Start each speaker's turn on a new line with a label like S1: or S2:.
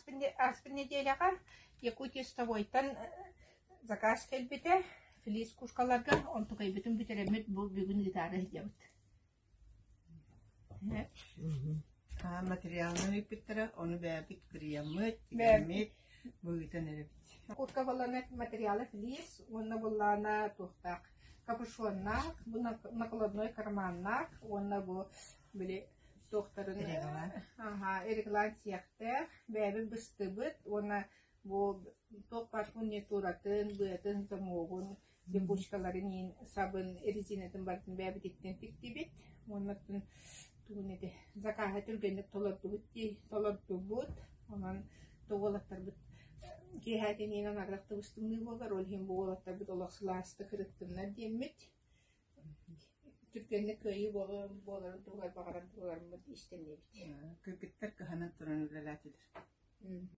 S1: Ааспыт нэдиэлэҕэ Якутия столовойтан заказ кэлбитэ, флис кушкаларга онтукайбытын бүтэрэммит бу бүгүн ыытаары сылдьабыт.
S2: Материалынан ыыппыттара, ону бэйэбит кырыйаммыт, тигэммит, бу ыытан эрэбит.
S1: Куртка буоллаҕына материала флис уонна буоллаҕына туохтаах капюшоннаах, бу накладной карманнаах уонна бу били туохтарын реглан сиэхтээх, бэйэбит быстыбыт уонна бу туох баар фурнитуратын, быатын, замогун липучкаларын иин сабын резинатын барытын бэйэбититтэн тиктибит уонна тугун эти закаһы түргэнник толордубут дии толордубут онон уолаттарбыт киэһээтин аҥардах тыбыс-тымныы буолар ол иһин бу уолаттарбыт олох сылаастык ырыттыннар диэммит түргэнник кыайыы буоларын туһугар баҕарар буоларбыт истэннибит
S2: Кыргыттар кыһанан туран үлэлээтилэр.